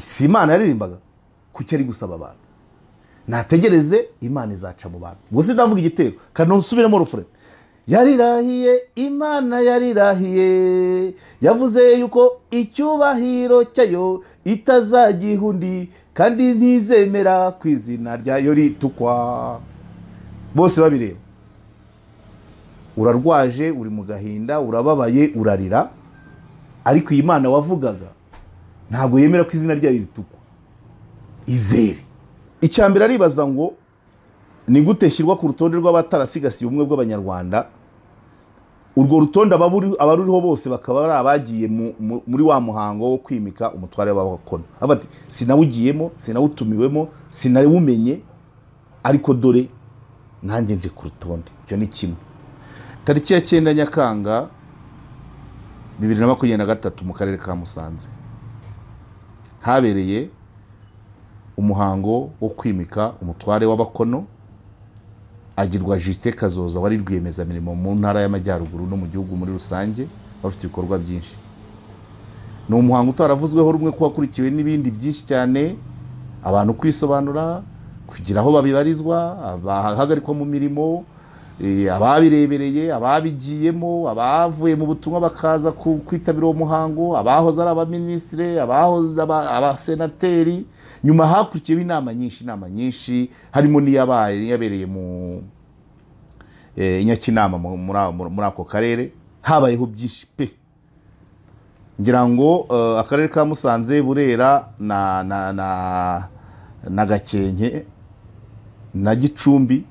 Si Imana yaririmbaga, kuki ari gusaba abantu? Nategereze Imana izaca mu bantu. Ubwo sindavuga igitero, kandi nsubiremo refrain. Yarirahiye, Imana yarirahiye, yavuze yuko icyubahiro cyayo itazagiha undi, kandi ntizemera ku izina ryayo ritukwa. Bose babireba. Urarwaje, uri mu gahinda, urababaye, urarira, ariko iyi Mana wavugaga ntabwo yemera ko izina ryayo ritukwa. Izere. Icya mbere aribaza ngo ni gute shyirwa ku rutonde rw'abatarasigasiye ubumwe bw'Abanyarwanda, urwo rutonde abaruriho bose bakaba ari abagiye muri wa muhango wo kwimika umutware w'abakono. Avuga ati sinawugiyemo, sinawutumiwemo, sinawumenye, ariko dore nanjye nje ku rutonde. Icyo ni kimwe. Tariki ya 9 Nyakanga 2023 mu karere ka Musanze habereye umuhango wo kwimika umutware w'abakono, agirwa Justin Kazoza wari rwiyemezamirimo mu ntara y'Amajyaruguru no mu gihugu muri rusange, bafite ibikorwa byinshi. Ni umuhango utaravuzweho rumwe ko wakurikiwe n'ibindi byinshi cyane, abantu kwisobanura, kugira aho babibarizwa, abahagarikwa mu mirimo, ababirebereye, ababigiyemo, abavuye mu butumwa bakaza kwitabira uwo muhango, abahoze ari abaminisitiri, abahoze abasenateri. Nyuma hakurikiyeho inama nyinshi, harimo n'iyabaye yabereye mu Nyakinama muri ako karere. Habayeho byinshi pe. Ngira ngo akarere ka Musanze, Burera na na na na Gakenke na Gicumbi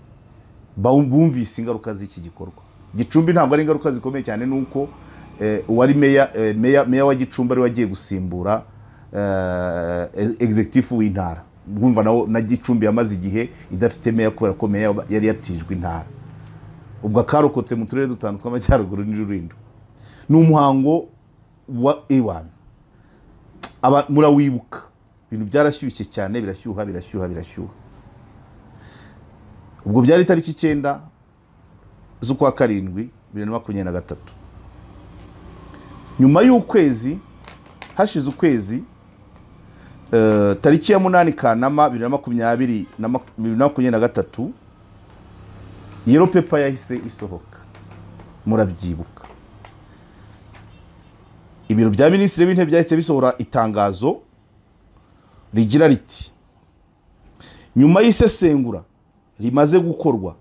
bumvise ingaruka z'iki gikorwa. Gicumbi ntabwo ari ingaruka zikomeye cyane, nuko uwari meya wa Gicumbi ari wagiye gusimbura executive w'intara. Bumva nawo na Gicumbi yamaze igihe idafite meya kubera ko meya yari yatijwe intara. Ubwo akarokotse mu turere dutanu tw'Amajyaruguru n'Urulindo. Ni umuhango wa A1. Aba murawibuka. Ibintu byarashyushye cyane, birashyuha birashyuha birashyuha. Ubwo byari tariki 9 z'ukwa 7 2023. Nyuma y'ukwezi, hashize ukwezi, tariki ya 8 Kanama 2023, Yellow Paper yahise isohoka. Murabyibuka. Ibiro bya Minisitiri w'Intebe byahise bisohora itangazo rigira riti: nyuma y'isesengura rimaze gukorwa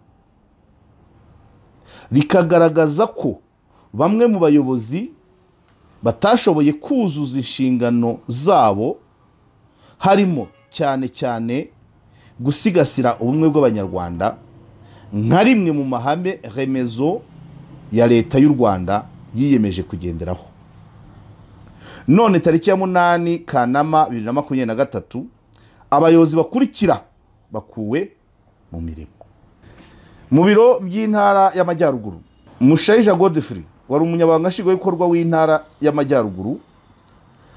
rikagaragaza ko bamwe mu bayobozi batashoboye kuzuza inshingano zabo, harimo cyane cyane gusigasira ubumwe bw'Abanyarwanda nka rimwe mu mahame remezo ya leta y'u Rwanda yiyemeje kugenderaho. None tariki ya 8 Kanama 2023 abayobozi bakurikira bakuwe mu mirimo. Mu biro by'intara y'Amajyaruguru, Mushayija Godfrey wari umunyabanga nshingwabikorwa w'intara y'Amajyaruguru,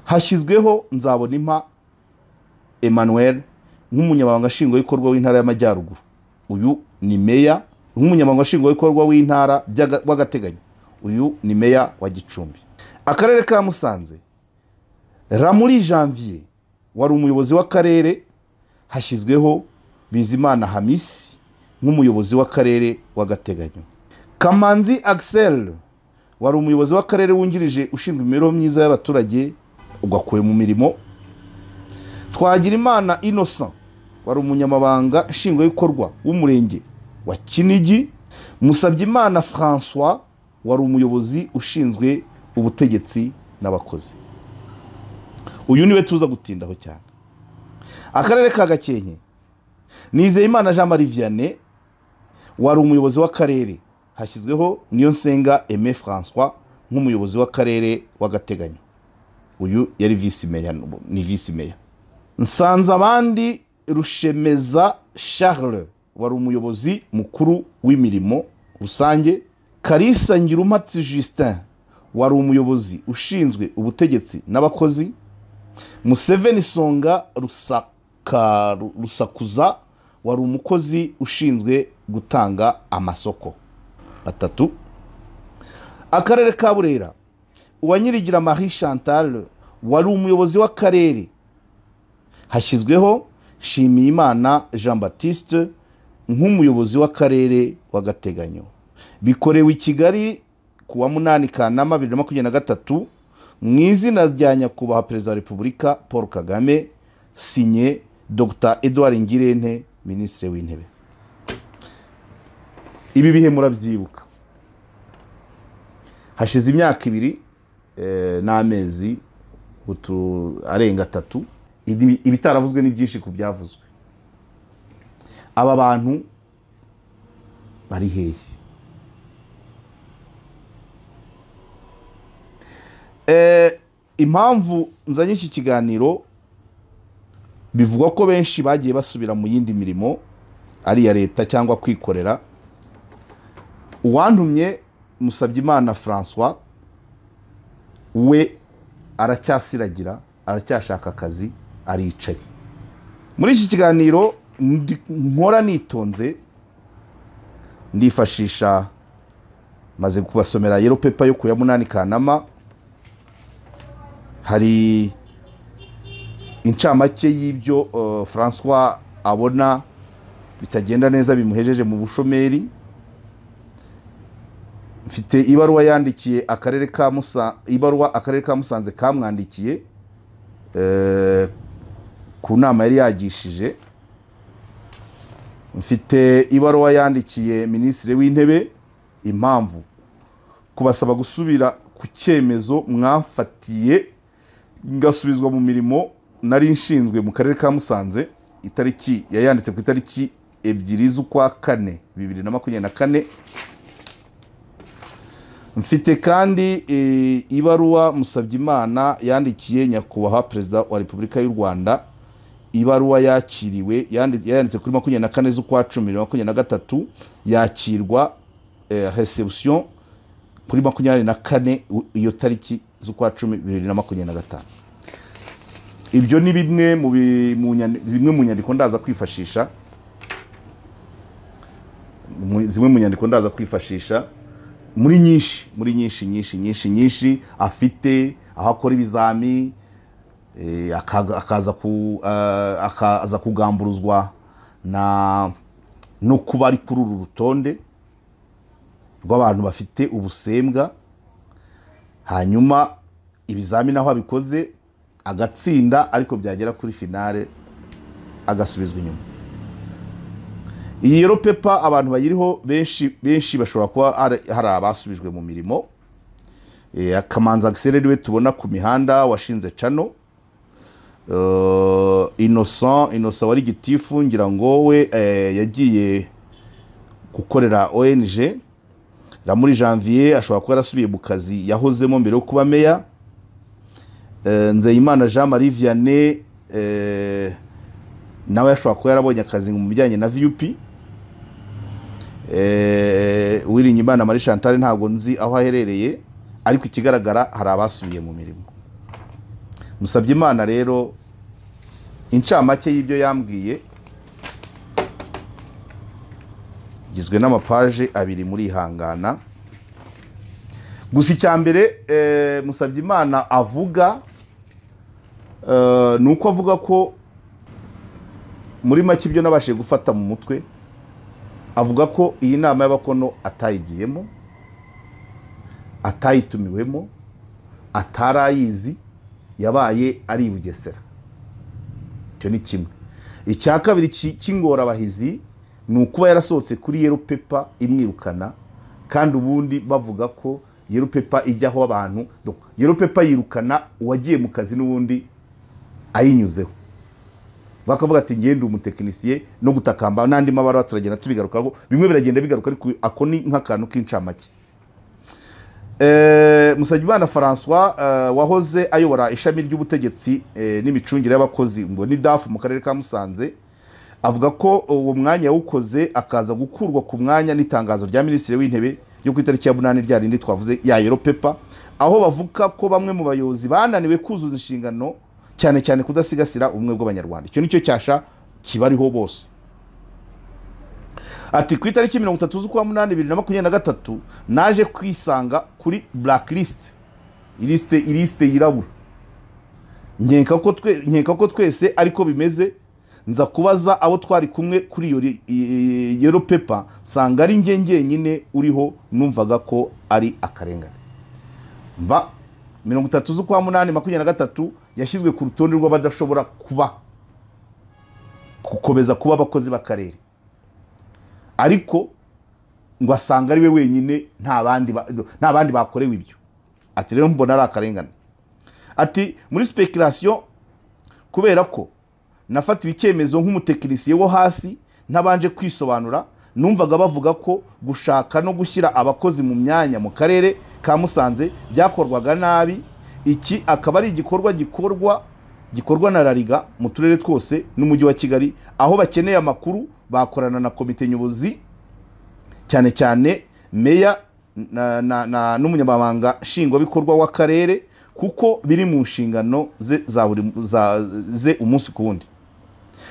hashyizweho Nzabonimpa Emmanuel nk'umunyabanga nshingwabikorwa w'intara y'Amajyaruguru. Uyu ni meya, nk'umunyamabanga nshingwabikorwa w'intara w'agateganyo. Uyu ni meya wa Gicumbi. Akarere ka Musanze, Ramuri Janvier wari umuyobozi w'akarere, hashyizweho Bizimana Hamisi nk'umuyobozi w'akarere w'agateganyo. Kamanzi Axel wari umuyobozi w'akarere wungirije ushinzwe imibereho myiza y'abaturage, ugakuwe mu mirimo. Twagirimana Innocent wari umunyamabanga nshingwabikorwa w'umurenge wa Kinigi. Musabyimana François wari umuyobozi ushinzwe ubutegetsi n'abakozi. Uyu niwe tuza gutindaho cyane. Akarere ka Gakenke, Nizeyimana Jean Marie Vianney wari umuyobozi w'akarere, hashyizweho Niyonsenga Aimé François nk'umuyobozi w'akarere w'agateganyo. Uyu yari vice meya, ni vice meya. Nsanzabandi Rushemeza Charles wari umuyobozi mukuru w'imirimo rusange. Kalisa Ngirumpatsi Justin wari umuyobozi ushinzwe ubutegetsi n'abakozi. Museveni Songa Rusakuza wari umukozi ushinzwe gutanga amasoko. 3. Akarere ka Burera, Uwanyirigira Marie Chantal wari umuyobozi w'akarere, Hashyizweho Nshimiyimana Jean Baptiste nk'umuyobozi w'akarere w'agateganyo. Bikorewe i Kigali ku wa 8 Kanama 2023 mu izina rya Nyakubahwa Perezida wa Repubulika Paul Kagame, sinye Dr Edouard Ngirente, Minisitiri w'Intebe. Ibi bihe murabyibuka, hashize imyaka 2 n'amezi arenga 3. Ibitaravuzwe ni byinshi ku byavuzwe. Aba bantu bari hehe? Impamvu nzanye iki kiganiro, bivugwa ko benshi bagiye basubira mu yindi mirimo ari iya leta cyangwa kwikorera. Uwantumye Musabyimana François we aracyasiragira, aracyashaka akazi, aricaye. Muri iki kiganiro nkora nitonze, ndifashisha maze kubasomera yellow paper yo ku ya 8 Kanama. Hari incamake y'ibyo François abona bitagenda neza bimuhejeje mu bushomeri. Mfite ibaruwa yandikiye akarere ka Musa, ibaruwa akarere ka Musanze kamwandikiye ku nama yari yagishije. Mfite ibaruwa yandikiye Minisitiri w'Intebe, impamvu kubasaba gusubira ku cyemezo mwamfatiye ngasubizwa mu mirimo nari nshinzwe mu karere ka Musanze. Itariki yayanditse ku itariki 2 z'ukwa 4 2024. Mfite kandi ibaruwa Musabyimana yandikiye Nyakubahwa Perezida wa Repubulika y'u Rwanda, ibaruwa yakiriwe yanditse kuri 24 z'ukwa 10 2023, yakirwa reception kuri 24 iyo tariki z'ukwa 10 2025. Ibyo ni bimwe mu zimwe mu nyandiko ndaza kwifashisha, zimwe mu nyandiko ndaza kwifashisha muri nyinshi, muri nyinshi nyinshi nyinshi nyinshi afite, aho akora ibizami, akaza kugamburuzwa na no kuba ari kuri uru rutonde rw'abantu bafite ubusembwa, hanyuma ibizami naho abikoze agatsinda, ariko byagera kuri finale agasubizwa inyuma. Iyi yellow paper abantu bayiriho benshi benshi bashobora kuba hari abasubijwe mu mirimo. Akamanza Axel we tubona ku mihanda washinze cano, Innocent wari gitifu ngira ngo we yagiye gukorera ONG. Ramuri Janvier ashobora kuba yarasubiye mu kazi yahozemo mbere yo kuba meya. Nzeyimana Jean Marie Vianney nawe ashobora kuba yarabonye akazi mu bijyanye na VUP. Uwiringiyimana Marie Chantal ntabwo nzi aho aherereye, ariko ikigaragara hari abasubiye mu mirimo. Musabyimana rero incamake y'ibyo yambwiye igizwe n'amapaje 2 muri ihangana. Gusa icyambere Musabyimana avuga nuko avuga ko muri make ibyo nabashije gufata mu mutwe, avuga ko iyi nama y'abakono atayigiyemo, atayitumiwemo, atarayizi, yabaye ari i Bugesera. Icyo ni kimwe. Icya kabiri cy'ingorabahizi ni ukuba yarasohotse kuri yellow paper imwirukana, kandi ubundi bavuga ko yellow paper ijyaho abantu, yellow paper yirukana uwagiye mu kazi n'ubundi ayinyuzeho. Bakavuga ati ngende umutekinisiye no gutakamba n'andi mabara turagenda tubigarukaho, bimwe biragenda bigaruka, ariko ako ni nk'akantu k'incamake. Musabyimana François wahoze ayobora ishami ry'ubutegetsi n'imicungire y'abakozi ngo ni DAF mu karere ka Musanze, avuga ko uwo mwanya yawukoze akaza gukurwa ku mwanya n'itangazo rya Minisitiri w'Intebe yo ku itariki ya 8 rya rindi twavuze ya yellow paper, aho bavuga ko bamwe mu bayobozi bananiwe kuzuza inshingano, cyane cyane kudasigasira ubumwe bw'Abanyarwanda. Icyo nicyo cyasha kibariho bose. Ati ku itariki 30 z'ukwa 8 2023 naje kwisanga kuri blacklist, iliste yirabura, Nkeka ko twese ariko bimeze. Nza kubaza abo twari kumwe kuri iyo yellow paper, nsanga ari njye njyenyine uriho. Numvaga ko ari akarengane. Mva 30 z'ukwa munani 23 yashyizwe ku rutonde rw'abadashobora kuba gukomeza kuba abakozi b'akarere, ariko ngo asanga ari we wenyine, nta bandi bakorewe ibyo. Ati rero mbona ari akarengane. Ati muri speculation, kubera ko nafatiwe icyemezo nk'umutekinisiye wo hasi ntabanje kwisobanura, numvaga bavuga ko gushaka no gushyira abakozi mu myanya mu karere ka Musanze byakorwaga nabi. Iki akaba ari igikorwa gikorwa na Rariga mu turere twose n'umujyi wa Kigali, aho bakeneye amakuru bakorana na komite nyobozi, cyane cyane meya n'umunyamabanga nshingwabikorwa w'akarere, kuko biri mu nshingano ze za buri ze umunsi ku wundi.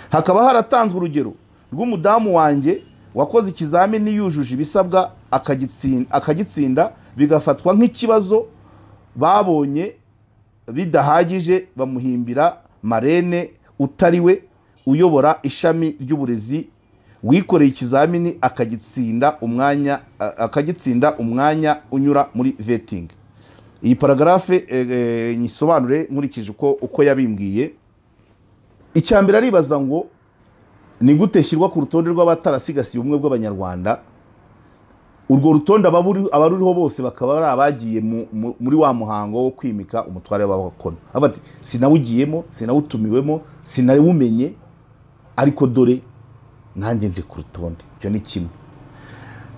Hakaba haratanzwe urugero rw'umudamu wanjye wakoze ikizamini yujuje ibisabwa akagitsinda, bigafatwa nk'ikibazo babonye bidahagije, bamuhimbira marene utari we uyobora ishami ry'uburezi wikoreye ikizamini akagitsinda umwanya unyura muri vetting. Iyi paragraphe nyisobanure nkurikije uko yabimbwiye. Icyambere aribaza ngo ni gute shyirwa ku rutonde rw'abatarasigasiye ubumwe bw'Abanyarwanda, urwo rutonde abaruriho bose bakaba ari abagiye muri wa muhango wo kwimika umutware w'abakono. Ati sinawugiyemo, sinawutumiwemo, sinawumenye, ariko dore nanjye nje ku rutonde. Icyo ni kimwe.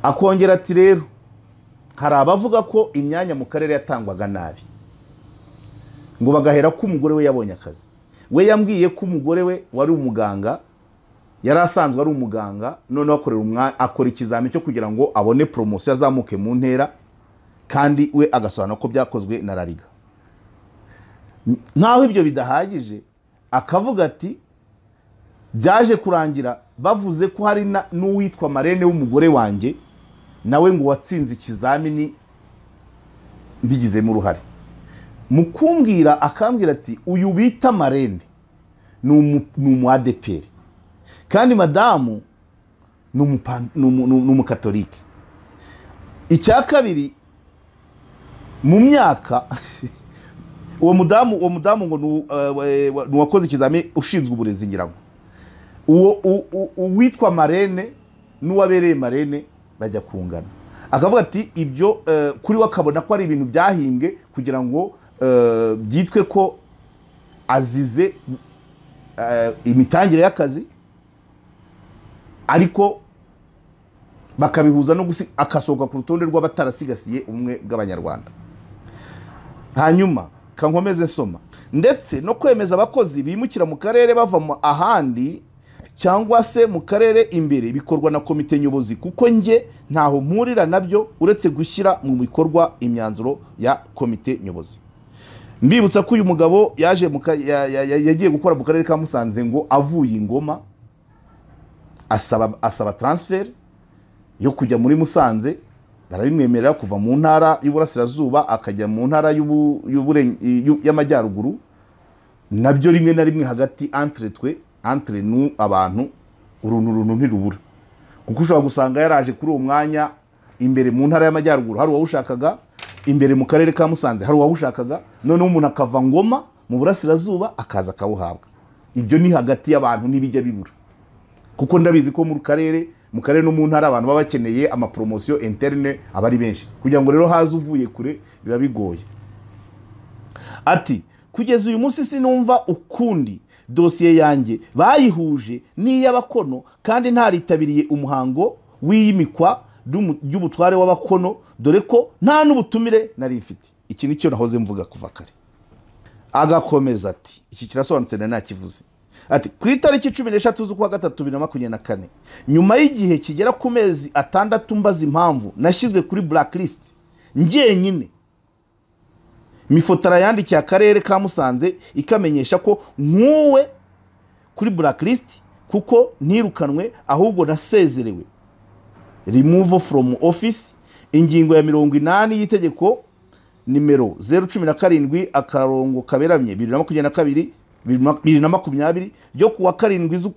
Akongera ati rero hari abavuga ko imyanya mu karere yatangwaga nabi, ngo bagahera ko umugore we yabonye akazi. We yambwiye ko umugore we wari umuganga, yari asanzwe ari umuganga, noneho akora ikizami cyo kugira ngo abone promotion azamuke mu ntera, kandi we agasobanura ko byakozwe na Rariga. Nkaho ibyo bidahagije, akavuga ati byaje kurangira bavuze ko hari n'uwitwa marene w'umugore wanjye nawe ngo watsinze ikizamini mbigizemo uruhare. Mu kumbwira akambwira ati uyu bita marene ni umu ADPR, kandi madamu ni umukatolike. Icya kabiri, mu myaka uwo mudamu ngo ni uwakoze ikizamini ushinzwe uburezi, ngira ngo uwo uwitwa marene n'uwabereye marene bajya kungana. Akavuga ati ibyo kuri we akabona ko ari ibintu byahimbwe kugira ngo byitwe ko azize imitangire y'akazi, ariko bakabihuza no akasohoka ku rutonde rw'abatarasigasiye ubumwe bw'Abanyarwanda. Hanyuma kankomeze nsoma, ndetse no kwemeza abakozi bimukira mu karere bava mu ahandi cyangwa se mu karere imbere bikorwa na komite nyobozi, kuko nge ntaho mpurira nabyo uretse gushyira mu bikorwa imyanzuro ya komite nyobozi. Mbibutsa ko uyu mugabo yaje yagiye gukora mu karere ka Musanze ngo avuye Ingoma asaba transfer yo kujya muri Musanze, barabimwemerera kuva mu ntara y'Uburasirazuba akajya mu ntara y'Amajyaruguru. Nabyo rimwe na rimwe hagati entre twe, entre nous abantu, uruntu ntirubura, kuko ushobora gusanga yaraje kuri uwo mwanya imbere mu ntara y'Amajyaruguru hari uwawushakaga, imbere mu karere ka Musanze hari uwawushakaga, noneho umuntu akava Ngoma mu Burasirazuba akaza akawuhabwa. Ibyo ni hagati y'abantu ntibijya bibura, kuko ndabizi ko mu karere no mu ntara abantu baba bakeneye ama promotion interne abari benshi, kugira ngo rero haze uvuye kure biba bigoye. Ati kugeza uyu munsi sinumva ukundi dosiye yanjye bayihuje n'iy'abakono, kandi ntaritabiriye umuhango w'iyimikwa ry'ubutware w'abakono, dore ko nta n'ubutumire nari mfite. Iki nicyo nahoze mvuga kuva kare. Agakomeza ati iki kirasobanutse nari nakivuze. Ati ku itariki 13 z'ukwa gatatu 2024, nyuma y'igihe kigera ku mezi 6 mbaza impamvu nashyizwe kuri blacklist njyenyine, Mifotara yandikiye akarere ka Musanze ikamenyesha ko nkuwe kuri blacklist kuko ntirukanwe ahubwo nasezerewe, removal from office. Ingingo ya 80 y'itegeko nimero 017 akarongo kaberamye 2022 2020 ryo kuwa 7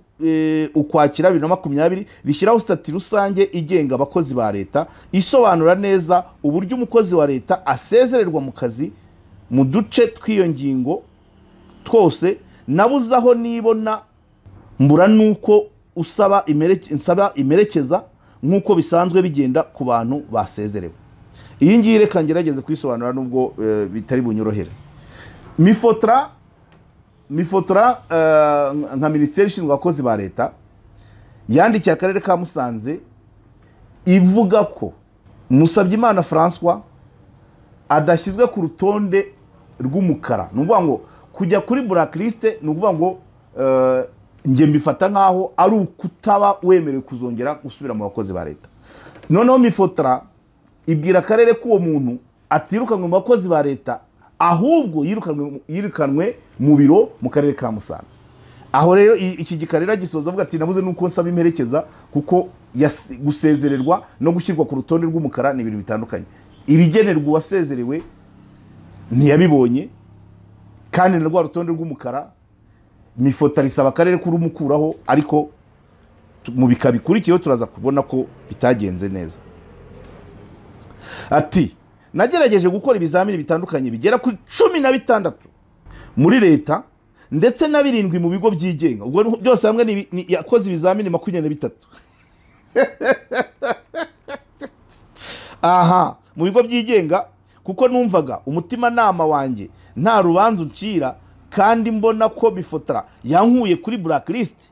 Ukwakira 2020 rishyiraho stati rusange igenga abakozi ba leta, isobanura neza uburyo umukozi wa leta asezererwa mu kazi mu duce tw'iyo ngingo twose. Nabuzaho nibona mbura nuko usaba nsaba imerekeza nkuko bisanzwe bigenda ku bantu basezerewe. Iyi ngiyi reka ngerageze kuyisobanura nubwo bitari bunyorohere. Mifotra nka minisiteri ishinzwe abakozi ba leta yandikiye akarere ka Musanze ivuga ko Musabyimana François adashyizwe ku rutonde rw'umukara. Ni ukuvuga ngo kujya kuri blacklist ni ukuvuga ngo nge mbifata nkaho ari ukutaba wemerewe kuzongera gusubira mu bakozi ba leta. Noneho Mifotra ibwira akarere ko uwo muntu atirukanwe mu bakozi ba leta, ahubwo yirukanwe mu biro mu karere ka Musanze. Aho rero iki gikarera gisoza avuga ati nabuze nuko nsaba imperekeza, kuko gusezererwa no gushyirwa ku rutonde rw'umukara ni ibintu bitandukanye. Ibigenerwa uwasezerewe ntiyabibonye, kandi na rwa rutonde rw'umukara Mifotra risaba akarere kurumukuraho, ariko mu bika bikurikiyeho turaza kubona ko bitagenze neza. Ati nagerageje gukora ibizamini bitandukanye bigera kuri 16 muri leta ndetse na 7 mu bigo byigenga. Ubwo byose hamwe yakoze ibizamini 23. Aha mu bigo byigenga, kuko numvaga umutima nama wanjye nta rubanza uncira, kandi mbona ko Mifotra yankuye kuri blacklist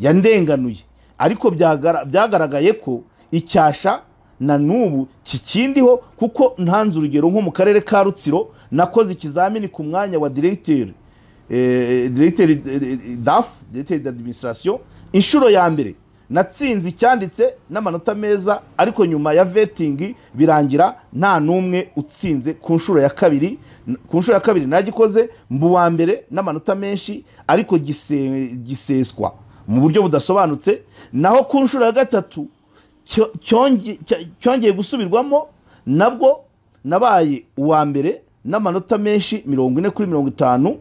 yandenganuye, ariko byagaragaye ko icyasha na nubu kikindiho, kuko ntanze urugero nko mu karere ka Rutsiro nakoze ikizamini ku mwanya wa directeur DAF, directeur d'administration, inshuro ya mbere natsinze icyanditse n'amanota meza, ariko nyuma ya vetting birangira nta numwe utsinze. Ku nshuro ya kabiri, nagikoze mbu wa mbere n'amanota menshi, ariko giseswa mu buryo budasobanutse. Naho ku nshuro ya gatatu cyongeye gusubirwamo, nabwo nabaye uwa mbere n'amanota menshi 40 kuri 50,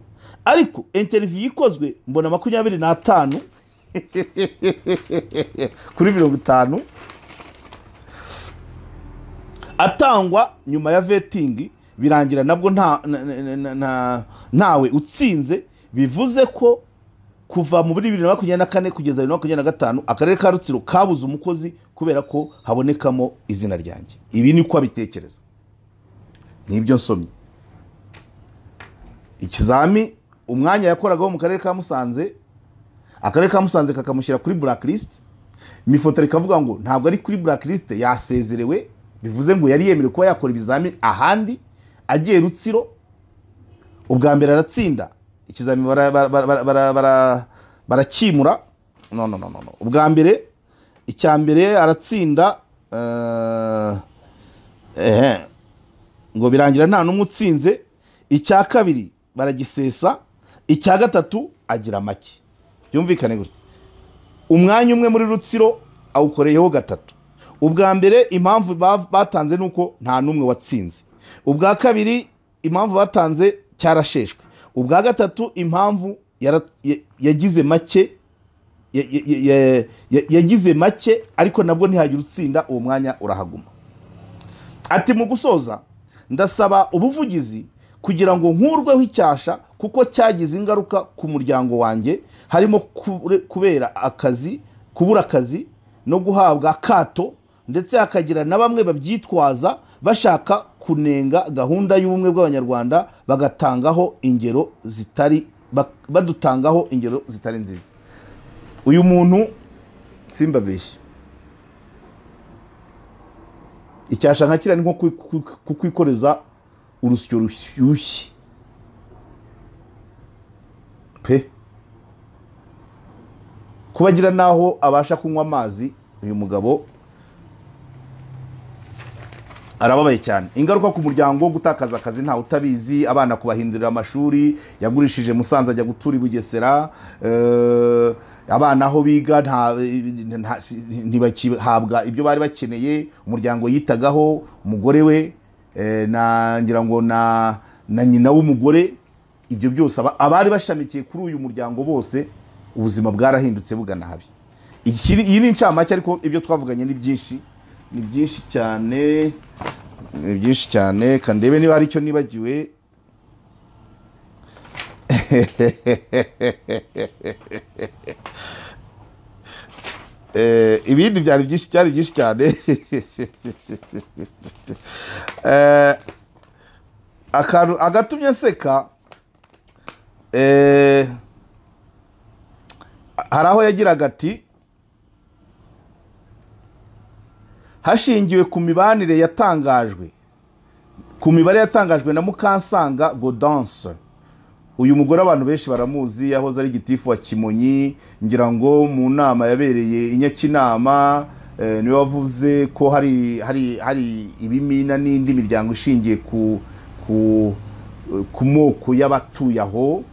ariko interview ikozwe mbona 25 kuri 50 atangwa nyuma ya vetting, birangira nabwo ntawe utsinze. Bivuze ko kuva muri 2024 kugeza 2025 akarere ka Rutsiro kabuze umukozi kubera ko habonekamo izina ryanjye. Ibi ni ko abitekereza, nibyo nsomye. Ikizami umwanya yakoragaho mu karere ka Musanze, akarere ka Musanze kakamushyira kuri blacklist. Mifotra ikavuga ngo ntabwo ari kuri blacklist, yasezerewe, bivuze ngo yari yemerewe kuba yakora ibizami ahandi. Agiye Rutsiro ubwa mbere aratsinda ikizami, barakimura. No no no no, ubwa mbere icya mbere aratsinda, ngo birangira nta numwe utsinze. Icya kabiri baragisesa, icya gatatu agira make. Byumvikane gutya, umwanya umwe muri Rutsiro awukoreyeho gatatu. Ubwa mbere impamvu batanze nuko nta numwe watsinze, ubwa kabiri impamvu batanze cyarasheshwe, ubwa gatatu impamvu yagize make, yagize make, ariko nabwo ntihagira utsinda, uwo mwanya urahaguma. Ati mu gusoza ndasaba ubuvugizi kugira ngo nkurweho icyasha, kuko cyagize ingaruka ku muryango wanjye, harimo kubera akazi, kubura akazi no guhabwa akato, ndetse hakagira na bamwe babyitwaza bashaka kunenga gahunda y'ubumwe bw'Abanyarwanda, bagatangaho ingero zitari, badutangaho ingero zitari nziza. Uyu muntu simbabeshye, icyasha nka kiriya ni nko kukwikoreza urusyo rushyushye pe. Kubagira naho abasha kunywa amazi, uyu mugabo arababaye cyane. Ingaruka ku muryango, gutakaza akazi nta utabizi, abana kubahindurira amashuri, yagurishije Musanze ajya gutura i Bugesera, abana aho biga ntibakihabwa ibyo bari bakeneye, umuryango yitagaho, umugore we na ngira ngo na nyina w'umugore. Ibyo byose abari bashamikiye kuri uyu muryango bose ubuzima bwarahindutse bugana habi. Iyi ni incamake, ariko ibyo twavuganye ni byinshi, ni byinshi cyane, ni byinshi cyane. Kandebe niba hari icyo nibagiwe. Ibindi byari byinshi, cyari byinshi cyane. Akantu agatumye nseka, hari aho yagiraga ati hashingiwe ku mibanire yatangajwe, ku mibare yatangajwe na Mukansanga Gaudence. Uyu mugore abantu benshi baramuzi, yahoze ari gitifu wa Kimonyi, ngira ngo mu nama yabereye i Nyakinama, niwe wavuze ko hari hari hari ibimina n'indi miryango ishingiye ku ku ku moko y'abatuye aho.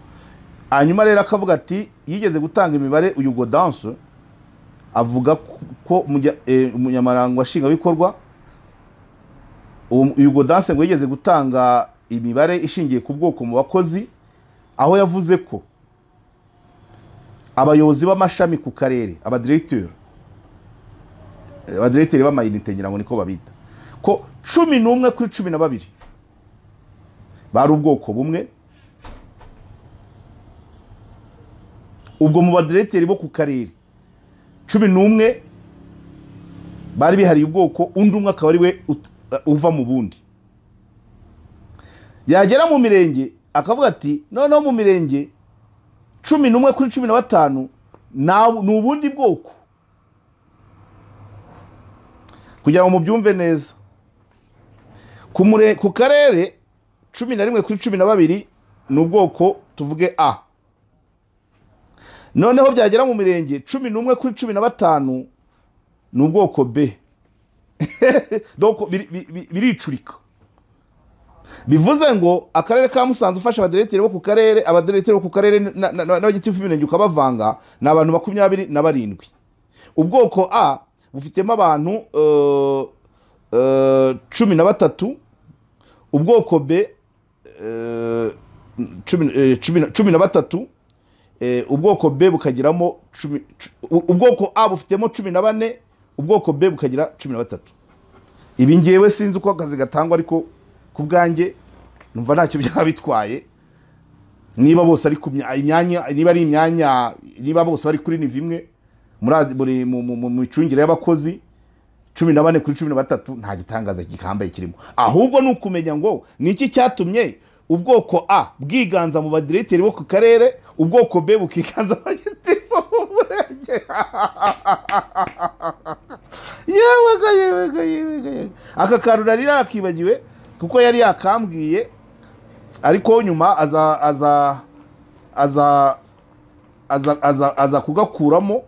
Hanyuma rero akavuga ati yigeze gutanga imibare uyu Gaudence, avuga ko umunyamabanga nshingwabikorwa uyu Gaudence ngo yigeze gutanga imibare ishingiye ku bwoko mu bakozi, aho yavuze ko abayobozi b'amashami ku karere, abadirecteur b'amayinite ngira ngo niko babita, ko 11 kuri 12 bari ubwoko bumwe. Ubwo mu badirecteur bo ku karere 11 bari bihariye ubwoko, undi umwe akaba ari we uva mu bundi. Yagera mu mirenge akavuga ati noneho mu mirenge 11 kuri 15 ni ubundi bwoko. Kugira ngo mubyumve neza, ku karere 11 kuri 12 ni ubwoko tuvuge A. Noneho byagera mu mirenge 11 kuri 15 ni ubwoko B. Donc biricurika. Bivuze ngo akarere ka Musanze ufasha abadirecteur bo ku karere, abadirecteur bo ku karere n'abagitifu b'imirenge ukabavanga ni abantu 27. Ubwoko A bufitemo abantu 13, ubwoko B 13, ubwoko B bukagiramo 10, ubwoko A bufitemo 14, ubwoko B bukagira 13. Ibi ngewe sinzi uko akazi gatangwa, ariko ku bwanjye numva ntacyo byaba bitwaye niba bose ari ku imyanya, niba ari imyanya, niba bose bari kuri nivo imwe muri mu micungire y'abakozi 14 kuri 13 nta gitangaza gihambaye kirimo. Ahubwo ni ukumenya ngo niki cyatumye ubwoko A bwiganza mu badirecteur bo ku karere, ubwoko B bukiganza mu gitifu murenge. Yewe yewe yewe, aka kantu nari nakibagiwe kuko yari yakambwiye, ariko nyuma aza aza aza aza aza aza kugakuramo.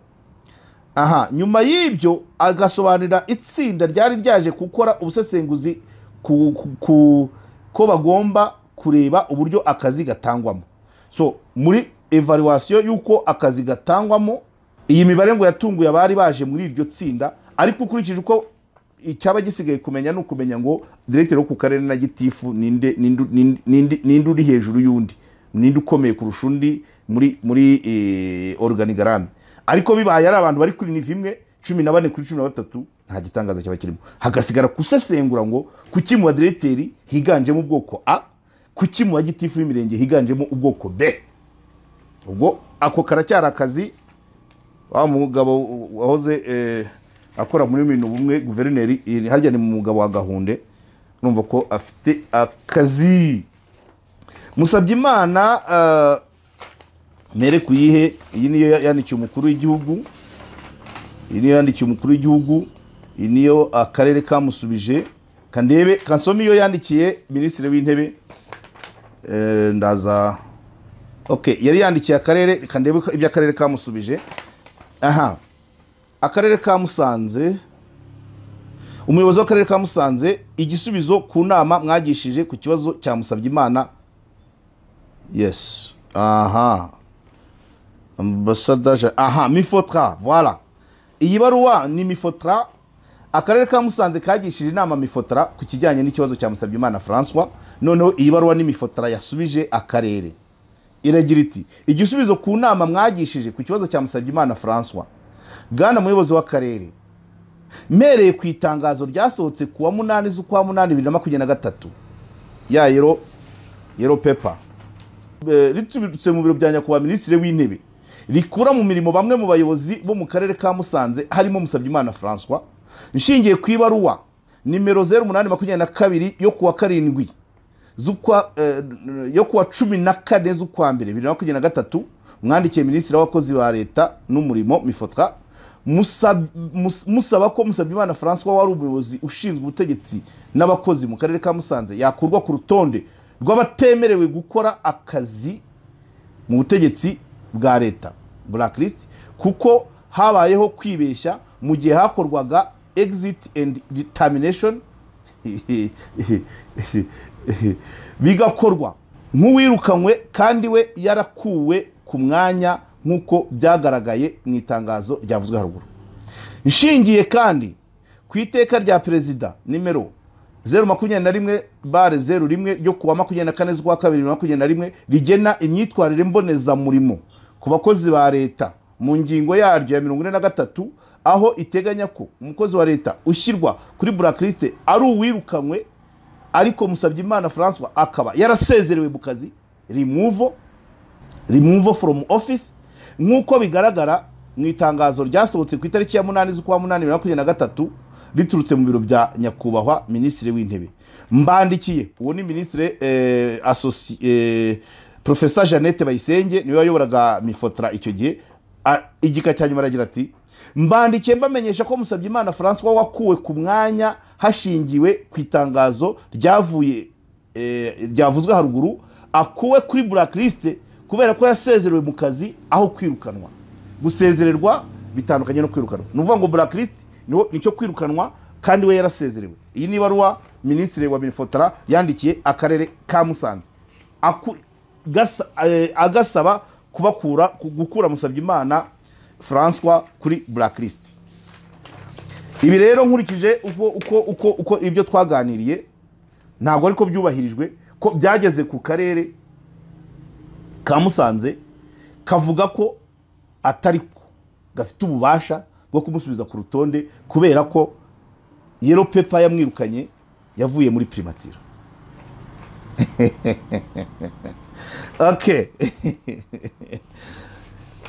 Aha, nyuma y'ibyo agasobanurira itsinda ryari ryaje gukora ubusesenguzi ku ko bagomba kureba uburyo akazi gatangwamo. So muri evaluation y'uko akazi gatangwamo, iyi mibare ngo yatunguye abari baje muri iryo tsinda, ariko ukurikije uko icyaba gisigaye kumenya ni ukumenya ngo directeur wo ku karere na gitifu ninde ninde ninde uri hejuru y'undi, ninde ukomeye kurusha undi muri organigramme. Ariko bibaye ari abantu bari kuri nivo imwe 14 kuri 13 nta gitangaza cyaba kirimo. Hagasigara kusesengura ngo kuki mu badirecteur higanjemo ubwoko A, kuki mu bagitifu b'imirenge higanjemo ubwoko B. Ubwo ako karacyari akazi wa mugabo wahoze akora muri mino bumwe guverineri, harya ni mugabo wa Gahunde, urumva ko afite akazi. Musabye Imana mere kuyihe, iyi niyo yandikiye umukuru w'igihugu, iyi niyo yandikiye umukuru w'igihugu, iyi niyo akarere kamusubije. Kandebe kansome iyo yandikiye minisitiri w'intebe, ndaza. Okay, yari yandikiye akarere, kandebe ibyo akarere kamusubije. Aha, akarere ka Musanze, umuyobozi w'akarere ka Musanze, igisubizo ku nama mwagishije ku kibazo cya Musabyimana. Yes, aha, ambassadeur, aha, Mifotra, voilà. Iyi baruwa ni Mifotra. Akarere ka Musanze kagishije inama Mifotra ku kijyanye n'ikibazo cya Musabyimana François. Noneho iyi baruwa ni Mifotra yasubije akarere, iragira iti: "Igisubizo ku nama mwagishije ku kibazo cya Musabyimana François. Bwana muyobozi w'akarere, mpereye ku itangazo ryasohotse ku wa 8 z'ukwa 8 2023, ya yellow paper, riturutse mu biro bya nyakubahwa Minisitiri w'Intebe, rikura mu mirimo bamwe mu bayobozi bo mu karere ka Musanze harimo Musabyimana François, nshingiye ku ibaruwa nimero 0822 yo kuwa 7 z'ukwa yo kuwa 14 z'ukwa mbere 2023 mwandikiye Minisitiri w'Abakozi ba Leta n'Umurimo, Mifotra, musaba ko Musabyimana François wari umuyobozi ushinzwe ubutegetsi n'abakozi mu karere ka Musanze yakurwa ku rutonde rw'abatemerewe gukora akazi mu butegetsi bwa leta, blacklist, kuko habayeho kwibeshya mu gihe hakorwaga exit and determination, bigakorwa nk'uwirukanywe kandi we yarakuwe ku mwanya nk'uko byagaragaye mu itangazo ryavuzwe haruguru. Nshingiye kandi ku iteka rya Perezida nimero 021/01 ryo kuwa 24 z'ukwa 2 2021 rigena imyitwarire mbonezamurimo ku bakozi ba leta mu ngingo yaryo ya 43, aho iteganya ko umukozi wa leta ushyirwa kuri blacklist ari uwirukanywe, ariko Musabyimana François akaba yarasezerewe mu kazi, removal from office, nk'uko bigaragara mu itangazo ryasohotse ku itariki ya 8 z'ukwa 8 2023 riturutse mu biro bya nyakubahwa Minisitiri w'Intebe. Mbandikiye," uwo ni Minisitiri Professor Jeannette Bayisenge, niwe wayoboraga Mifotra icyo gihe. Igika cya nyuma aragira ati: "Mbandikiye mbamenyesha ko Musabyimana François wakuwe ku mwanya hashingiwe ku itangazo ryavuye ryavuzwe haruguru akuwe kuri blacklist kubera ko yasezerewe mu kazi aho kwirukanwa." Gusezererwa bitandukanye no kwirukanwa. Ni ukuvuga ngo blacklist nicyo kwirukanwa, kandi we yarasezerewe. Iyi ni ibaruwa Minisitiri wa Mifotra yandikiye akarere ka Musanze agasaba kubakura, gukura Musabyimana François kuri blacklist. Ibi rero, nkurikije uko ibyo twaganiriye, ntabwo ariko byubahirijwe, ko byageze ku karere ka Musanze kavuga ko atari ko gafite ububasha bwo kumusubiza ku rutonde, kubera ko yellow paper yamwirukanye yavuye muri primature. Okay,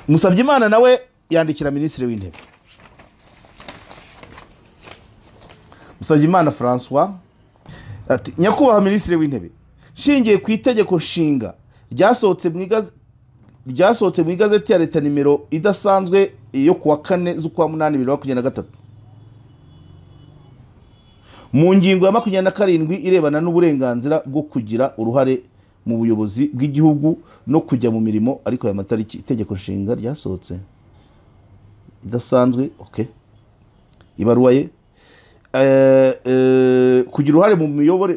Musabyimana nawe yandikira Minisitiri w'Intebe. Musabyimana François ati: "Nyakubahwa Minisitiri w'Intebe, nshingiye ku itegeko nshinga ryasohotse mu igazeti ya leta nimero idasanzwe yo kuwa 4 z'ukwa 8 2023, mu ngingo ya 27 irebana n'uburenganzira bwo kugira uruhare mu buyobozi bw'igihugu no kujya mu mirimo," ariko aya matariki, itegeko nshinga ryasohotse idasanzwe, okay, ibaruwa ye, kugira uruhare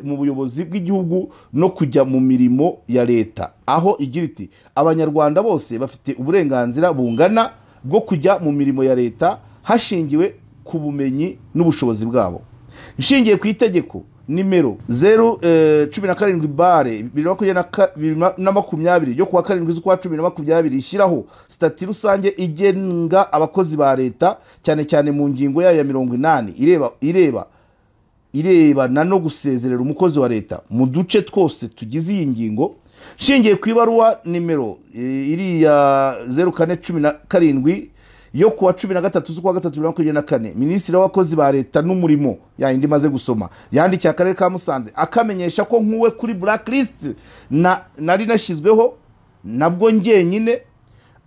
mu buyobozi bw'igihugu no kujya mu mirimo ya leta, aho igira iti: "Abanyarwanda bose bafite uburenganzira bungana bwo kujya mu mirimo ya leta hashingiwe ku bumenyi n'ubushobozi bwabo. Nshingiye ku itegeko nimero 017/2020 ryo kuwa 7 z'ukwa 10 ishyiraho sitati rusange igenga abakozi ba leta, cyane cyane mu ngingo yayo ya 80 irebana no gusezerera umukozi wa leta mu duce twose tugize iyi ngingo. Nshingiye ku ibaruwa nimero iriya 0417 yo kuwa 13 z'ukwa 3 2024 Minisitiri w'Abakozi ba Leta n'Umurimo," ya indi maze gusoma, "yandikiye akarere ka Musanze akamenyesha ko nkuwe kuri blacklist na nari nashyizweho nabwo njyenyine,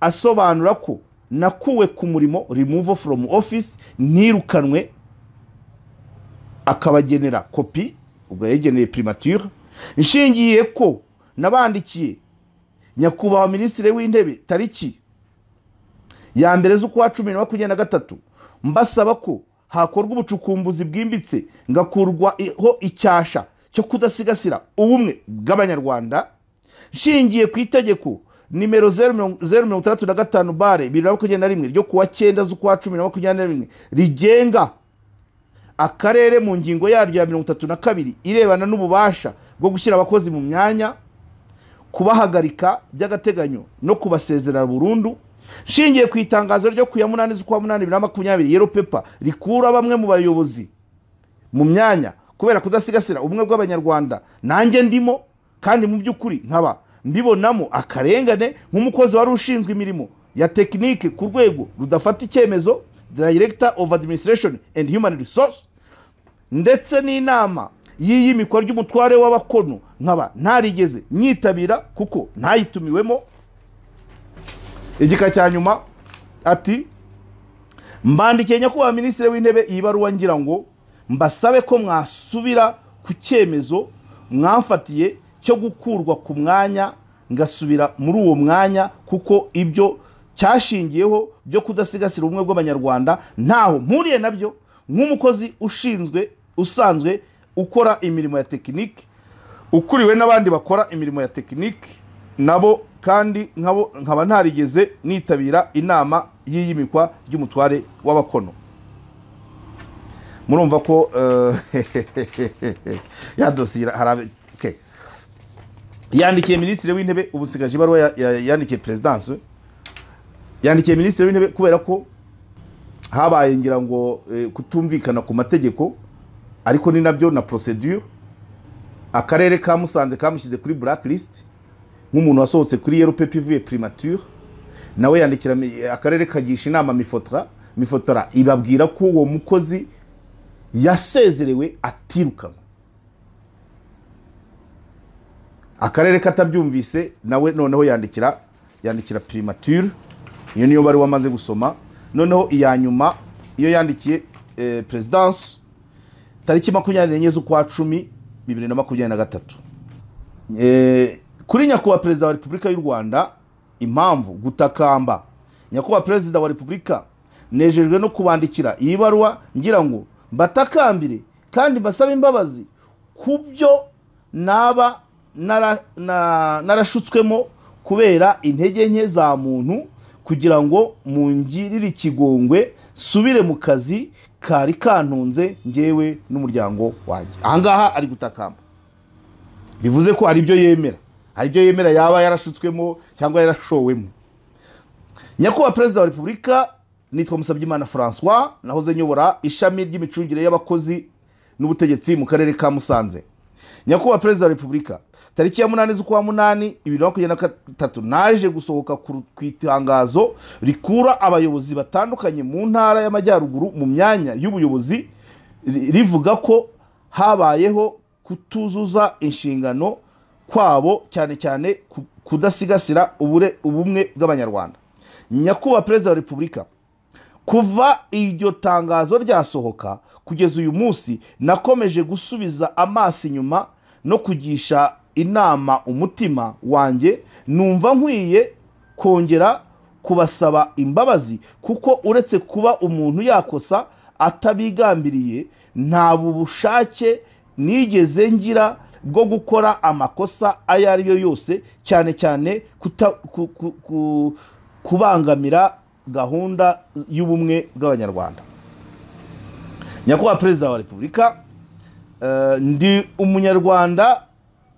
asobanura ko nakuwe ku murimo, removal from office, ntirukanwe, akabagenera kopi," ubwo yayigeneye primature. "Nshingiye ko nabandikiye nyakubahwa Minisitiri w'Intebe tariki ya 1 z'ukwa 10 2023 mbasaba ko hakorwa ubucukumbuzi bwimbitse ngakurwaho icyasha cyo kudasigasira ubumwe bw'Abanyarwanda. Nshingiye ku itegeko nimero 065/2021 ryo kuwa 9 z'ukwa 10 2021 rigenga Akarere mu ngingo yaryo ya 32 irebana n'ububasha bwo gushyira abakozi mu myanya, kubahagarika by'agateganyo no kubasezerera burundu, nshingiye ku itangazo ryo ku ya 8 z'ukwa 8 2020 yellow paper rikura bamwe mu bayobozi mu myanya kubera kudasigasira ubumwe bw'Abanyarwanda, nanjye ndimo kandi mu by'ukuri nkaba mbibonamo akarengane nk'umukozi wari ushinzwe imirimo ya tekinike ku rwego rudafata icyemezo, Director of Administration and Human Resource, ndetse n'inama y'iyimikwa ry'umutware w'abakono nkaba ntarigeze nyitabira kuko ntayitumiwemo. Igika cya nyuma ati mbandikiye nyakubahwa Minisitiri w'Intebe iyi baruwa ngira ngo mbasabe ko mwasubira ku cyemezo mwamfatiye cyo gukurwa ku mwanya ngasubira muri uwo mwanya, kuko ibyo cyashingiyeho byo kudasigasira ubumwe bw'Abanyarwanda ntaho mpuriye nabyo nk'umukozi ushinzwe usanzwe ukora imirimo ya tekinike, ukuriwe n'abandi bakora imirimo ya tekinike nabo, kandi nkaba ntarigeze nitabira inama y'iyimikwa ry'umutware w'abakono. Murumva ko ya dosiye okay. Yandikiye Minisitiri w'Intebe, ubusigaje ibaruwa yandikiye Perezidansi, yandikiye Minisitiri w'Intebe kubera ko habaye ngira ngo kutumvikana ku mategeko, ariko ni nabyo na procedure. Akarere ka Musanze kamushyize kuri blacklist nk'umuntu wasohotse kuri yellow paper ivuye primature, nawe yandikira akarere kagisha inama Mifotra ibabwira ko uwo mukozi yasezerewe atirukanwe. Akarere katabyumvise nawe noneho yandikira primature. Iyo niyo bari wamaze gusoma. Noneho iya nyuma iyo yandikiye Presidence tariki 24 z'ukwa 10 2023. Kuri nyakubahwa Perezida wa Repubulika y'u Rwanda, impamvu gutakamba. Nyakubahwa Perezida wa Repubulika, nejejwe no kubandikira iyi baruwa ngira ngo mbatakambire kandi mbasabe imbabazi kubyo naba narashutswemo kubera intege nke za muntu, kugira ngo mungirire ikigongwe subire mu kazi kari kantunze ngewe n'umuryango wanjye. Ahangaha ari gutakamba, bivuze ko ari byo yemera, ari byo yemera yaba yarashutswemo cyangwa yarashowemo. Nyakubahwa Perezida wa Repubulika, nitwa Musabyimana François, nahoze nyobora ishami ry'imicungire y'abakozi n'ubutegetsi mu karere ka Musanze. Nyakubahwa Perezida wa Repubulika, tariki ya 8 z'ukwa 8 2023 naje gusohoka ku itangazo rikura abayobozi batandukanye mu ntara y'Amajyaruguru mu myanya y'ubuyobozi, rivuga ko habayeho kutuzuza inshingano kwabo, cyane cyane kudasigasira ubumwe bw'Abanyarwanda. Nyakubahwa Perezida wa Repubulika, kuva iryo tangazo ryasohoka kugeza uyu munsi nakomeje gusubiza amaso inyuma no kugisha inama umutima wanjye, numva nkwiye kongera kubasaba imbabazi, kuko uretse kuba umuntu yakosa atabigambiriye, nta bushake nigeze ngira bwo gukora amakosa ayo ari yo yose, cyane cyane kubangamira gahunda y'ubumwe bw'Abanyarwanda. Nyakubahwa Perezida wa Repubulika, ndi umunyarwanda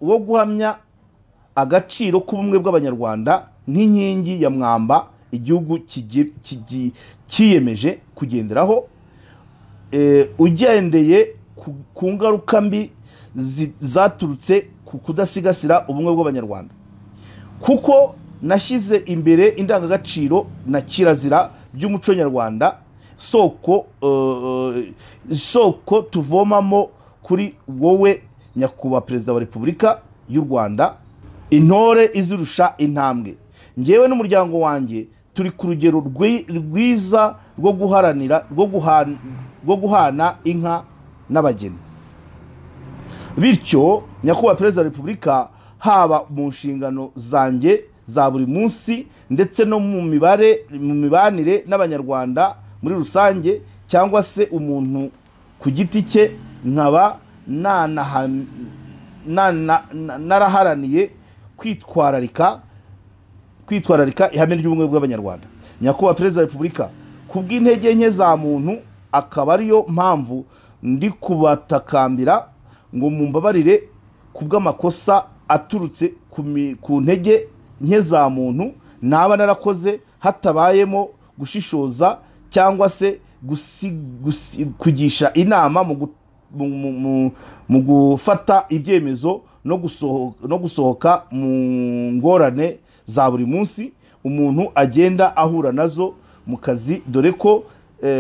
wo guhamya agaciro k'ubumwe bw'Abanyarwanda nk'inkingi ya mwamba igihugu kiyemeje kugenderaho, ugendeye ku ngaruka mbi zaturutse ku kudasigasira ubumwe bw'Abanyarwanda, kuko nashyize imbere indangagaciro na kirazira by'umuco nyarwanda, soko tuvomamo kuri wowe nyakubahwa Perezida wa Repubulika y'u Rwanda, intore izirusha intambwe. Ngewe n'umuryango wanjye turi ku rugero rwiza rwo guharanira rwo guhana inka n'abageni. Bityo nyakubahwa Perezida wa Repubulika, haba mu nshingano zanjye za buri munsi ndetse no mu mibanire n'Abanyarwanda muri rusange, cyangwa se umuntu ku giti cye, nkaba naraharaniye kwitwararika ihame ry'ubumwe bw'Abanyarwanda. Nyakubahwa Perezida wa Repubulika, kubw'intege nke za muntu akaba ariyo mpamvu Ndi kubatakambira ngo mumbabarire kubw'amakosa aturutse ku ntege nke za muntu naba narakoze hatabayemo gushishoza cyangwa se kugisha inama mu gufata ibyemezo no gusohoka mu ngorane za buri munsi umuntu agenda ahura nazo mu kazi, dore ko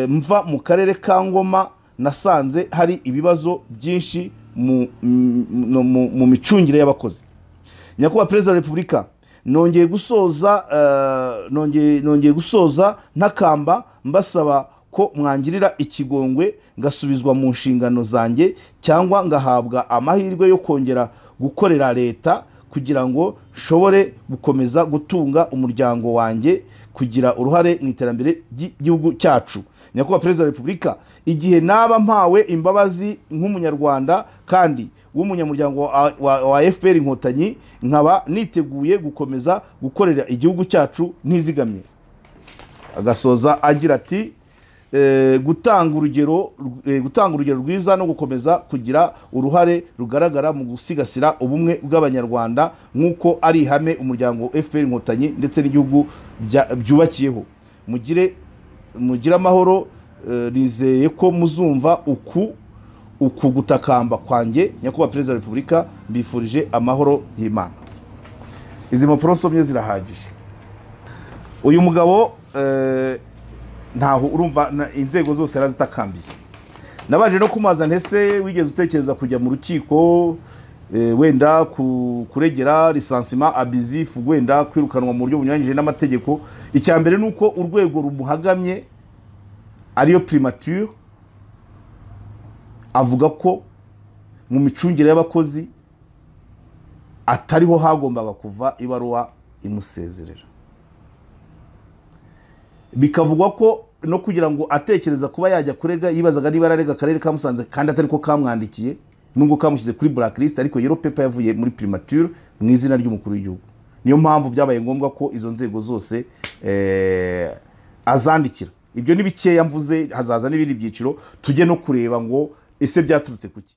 mva mu karere ka Ngoma nasanze hari ibibazo byinshi mu micungire y'abakozi. Nyakubahwa Perezida wa Repubulika, nongeye gusoza ntakamba mbasaba ko mwangirira ikigongwe ngasubizwa mu nshingano zanjye cyangwa ngahabwa amahirwe yo kongera gukorera leta kugira ngo nshobore gukomeza gutunga umuryango wanjye, kugira uruhare mu iterambere ry'igihugu cyacu. Nyakubahwa Perezida wa Repubulika, igihe naba mpawe imbabazi nk'umunyarwanda kandi w'umunyamuryango wa FPR Inkotanyi, nkaba niteguye gukomeza gukorera igihugu cyacu ntizigamye. Agasoza agira ati gutanga urugero rwiza no gukomeza kugira uruhare rugaragara mu gusigasira ubumwe bw'Abanyarwanda nk'uko ari ihame umuryango FPR Inkotanyi ndetse n'igihugu byubakiyeho. Mugire amahoro, nizeye ko muzumva uku gutakamba kwanjye. Nyakubahwa Perezida wa Repubulika, mbifurije amahoro y'Imana. Izi mpapuro nsomye zirahagije. Uyu mugabo ntaho urumva inzego zose yarazitakambiye. Nabaje no kumaza ntese wigeze utekereza kujya mu rukiko wenda kuregera licenciement abusif, wenda kwirukanwa mu buryo bunyuranyije n'amategeko? Icya mbere nuko urwego rumuhagamye ariyo primature avuga ko mu micungire y'abakozi atariho hagombaga kuva ibaruwa imusezerera. Bikavugwa ko no kugira ngo atekereza kuba yajya kurega yibazaga niba ararega akarere ka Musanze kandi atari ko kamwandikiye, nubwo kamushyize kuri blacklist, ariko yellow paper yavuye muri primature mu izina ry'umukuru w'igihugu. Niyo mpamvu byabaye ngombwa ko izo nzego zose azandikira. Ibyo ni bikeya mvuze, hazaza n'ibindi byiciro tujye no kureba ngo ese byaturutse kuki.